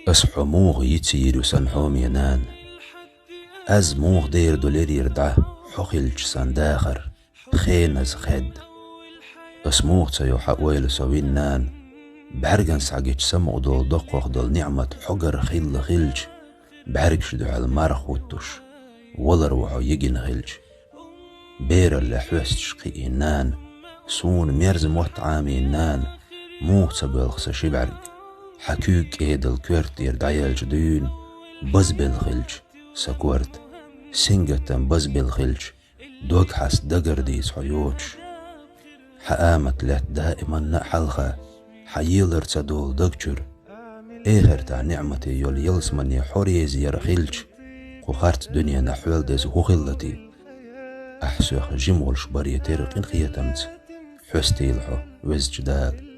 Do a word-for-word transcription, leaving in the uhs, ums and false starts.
Ас хьо муха йицийр ю сан хьоме, нана? Аз муха дер ду лерийр дӀа, хьо хилча сан дахар, хеназа хед? Ас муха ца йо хьа ойла со вин, нана? БӀарган схьагича самукъа долу доккхох долу ниӀмат хьогара хилла хилча, бӀаьргаш дуьхьал марха хӀуттуш, валар ву хьо йигина хилча. Бералле хьоьсташ кхиийна, нана, суна мерза мотт Ӏамийна, нана, муха ца боьлху сан ши бӀаьрг? Хьан куьйга кӀедал коьрта тӀера дӀаелча дуьйна, базбелла хилча сан корта, сингаттам базбелла хилча, дог хьаста дагар дийца хьо йоцуш. Хьан амат лаьтта даиманна а хьалха, хьан елар ца долу даг чуьра. Эхартахь ниӀмате йолу ялсамане хьо реза яра хилча, кху харц дуьненахь хьол деза хӀун хилла те? Ахь соьх жима волуш баре терра къинхетамца хьоьстийла хьо, Везачу Дала.